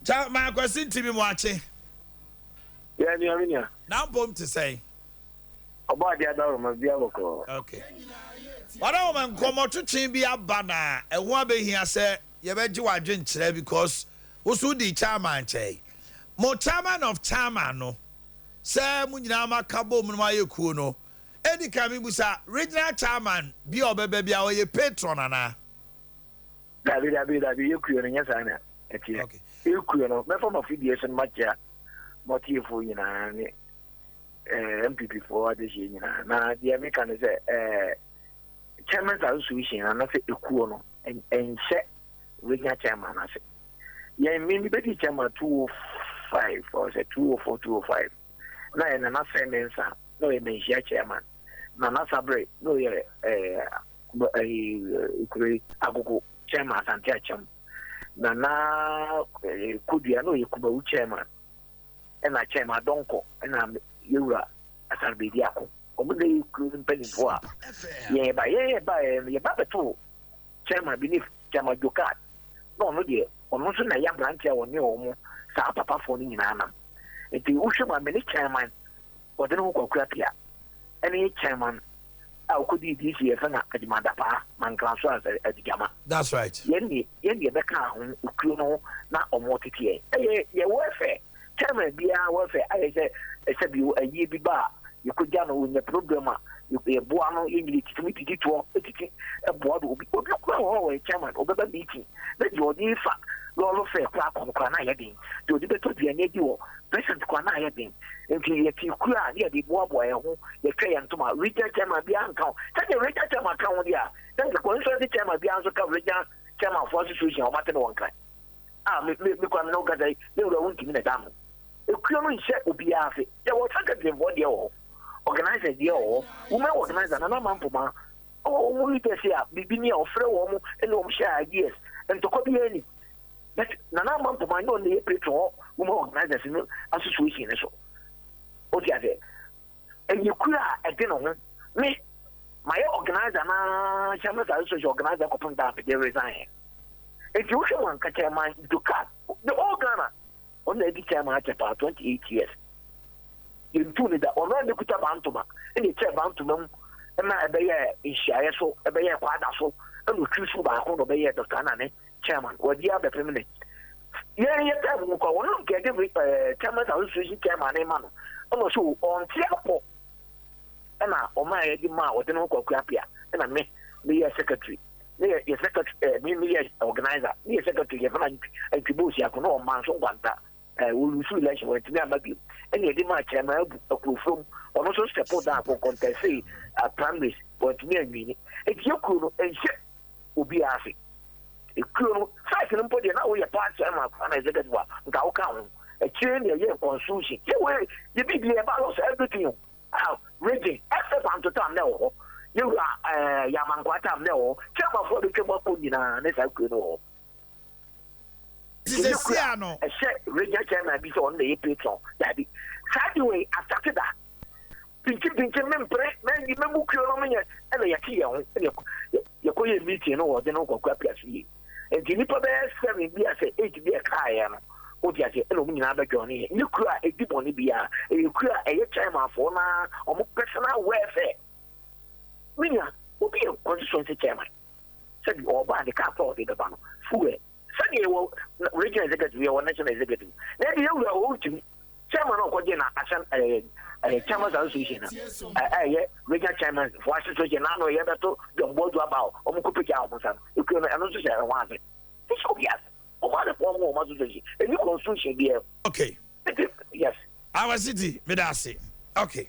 Kyɛ maa Kwasi Ntimi mo akye. Yɛ nua, me nua. Na mpom te sɛn? Ɔbɔ adeɛ adaworoma bia bɔkɔɔ. Okay. Wadaworoma, nkɔmmɔtwetwe bi aba na ɛho abɛhia sɛ yɛbɛgye w'adwenkyerɛ because wo so wodi chairman nkyɛn. Mo chairman of chairman no, sɛ mo nyinaa maka bom no moayɛ kuo no, ɛdi kan mebusa, regional chairman bi a ɔbɛba bi a ɔyɛ patron anaa? Dabi, dabi, dabi, yɛ kuo no nyɛ saa na ɛteɛ. Yɛ kuo no, mɛfa m'afidie so no makyea mɔtiefoɔ nyinaa ne NPP foɔ adehyeɛ nyinaa. Na deɛ meka ne sɛ Chairman's Association anaasɛ ekuo no ɛnhyɛ regional chairman ase. Yɛn me bɛdi chairman 205 or sɛ 204, 205 na yɛ Nana Sɛ Mensa na ɔyɛ Manhyia chairman. Nana Sabre na ɔyɛ ɛɛ kure Agogo chairman, Asante Akyɛm. Nana Kodua na ɔyɛ Kumawu chairman, ɛna chairman Adɔnkɔ, ɛna yɛwura Asarbedi Ako. Ɔmo na yɛ kuro no mpanyinfoɔ a yɛn ba yɛn yɛ ba yɛn yɛba bɛto chairman bi ne Chairman Jokat, na ɔno deɛ ɔno nso na yɛ aberante a ɔne wɔn saa papafoɔ no nyinaa nam. Nti wohwɛ mu a, me ne chairman ɔde ne ho Kwakura Pia ɛne chairman a ɔkɔdii DC, yɛfɛ no Adwumadapaa Mankranso a Adigyama. That's right. Yɛn deɛ bɛka ho okuo no ho na ɔmo tete yɛn. Ɛyɛ yɛ welfare, chairman biara welfare ayɛ sɛ ɛsɛ bi ayie bi ba a yɛkɔgya no, onya program a yɛboa no, yɛnyini titi mu titi toɔ titi ɛboa do. Obi kura wɔ hɔ a wɔyɛ chairman, ɔbɛba meeting na deɛ ɔde fa lɔɔre fɛ kora akɔ no kora na ayɛ den, deɛ ɔde bɛtɔ aduane adi wɔ president kora na ayɛ den. Nti yɛte kura a ne yɛde boaboa yɛn ho, yɛtwa yɛn ntoma. Regional chairman biara nka ho. Sɛdeɛ regional chairman ka ho deɛ a, sɛ nka constituency chairman biara nso ka regional chairman fo association a ɔmate no wɔn kan a me kora me ne wo kasa yi, ne wura wontumi na da no. Ekuo no nhyɛ obiara ase. Yɛwɔ secretary foɔ deɛ wɔ hɔ, organizer deɛ wɔ hɔ, women organizer Nana Mampoma ɔwɔ wɔn leaders a biribi ni a ɔfrɛ wɔn ɛna wɔn hyɛ ideas. Ntɔkwa biara ni, but Nana Mampoma nyɛ ɔno yɛ patron hɔ women organizers no association no so. O ti ase, ɛyɛ kuro a ɛde ne ho. Me mayɛ organizer naa, chairman association organizer kɔpem daa mede resign. Nti wohwɛ mu anka Chairman Joka, the whole Ghana, ɔno na adi chairman akyɛ paa, 28 years, yɛntu ne da. Ɔno a ne kuta bantoma ɛna ɛkyɛ bantoma mu ɛma ɛbɛyɛ nhyiaeɛ so, ɛbɛyɛ kwada so, ɛna otwi so baako na ɔbɛyɛ Dr. Anane chairman. Wɔdi abɛpem ne yɛn yɛ time mu kɔ wɔn nkɛde chairman association chairman ne ma no, ɛna ɔsɛ ɔnte apɔ, ɛna ɔmaa yɛde maa ɔde ne ho kɔ Akuapia, ɛna me meyɛ secretary ne yɛ secretary, me meyɛ organizer ne yɛ secretary. Yɛ fana Ntwibo Osiako na ɔma nso nkwanta wɔlusu election, wɔntumi ama bio, ɛna yɛde maa chairman Abu Akurofurom. Ɔno nso step down kɔ contest primaries, wɔntumi anwini. Eti yɛ kuro no nhyɛ obiara ase. Ekuro no first no mpo deɛ, na woyɛ party chairman kora na executive a nka woka ho. Akyire ne ɛyɛ constitution yɛ wei yɛ bibi yɛ balance everything o. Ah, region ɛfɛ panto tam na ɛwɔ hɔ, yɛwura yamankwa tam na ɛwɔ hɔ, chairmanfoɔ a bɛtwa mu akɔ nyinaa ne saa kuro no wɔ hɔ. Ti sɛ sia no. Ɛhyɛ regional chairman bi sɛ ɔno na ɛyɛ patron, dabi. Saa de wei asate da pinkyin mempere mɛnyi mɛmu kuo no menyɛ. Ɛna yɛte yɛn ho, ɛna yɛkɔ yɛ meeting no wɔ ɔde no kɔkɔ apia so yie. Nti nipa bɛyɛ seven bi a sɛ eight bi a ɛkaeɛ no, wote ase, ɛna ɔmo nyinaa bɛdwɔn ne yɛ ne kuro a ɛdi bɔne biara. Ɛyɛ kuro a ɛyɛ chairmanfoɔ naa ɔmo personal welfare. Minya obi yɛ constituency chairman, sɛbi ɔba ne kaa kora ɔde bɛba no fuel, sɛdeɛ yɛwɔ regional executive, yɛwɔ national executive, na ɛde yɛwura ɔntumi chairman a ɔkɔgye na ahyɛn ɛɛ ɛɛ chairman association na ɛyɛ regional chairman for association na ano yɛbɛto dɔmbɔdu aba o, ɔmo kɔ pagya ɔmo nsa no. Ekuo no ɛno nso hyɛ ɛho ase ɛhyɛ obi ase, ɔmo ade fɔ ɔmo ɔmo association ɛni constitution bi ɛ. Yes. Our city, meda ase. Okay.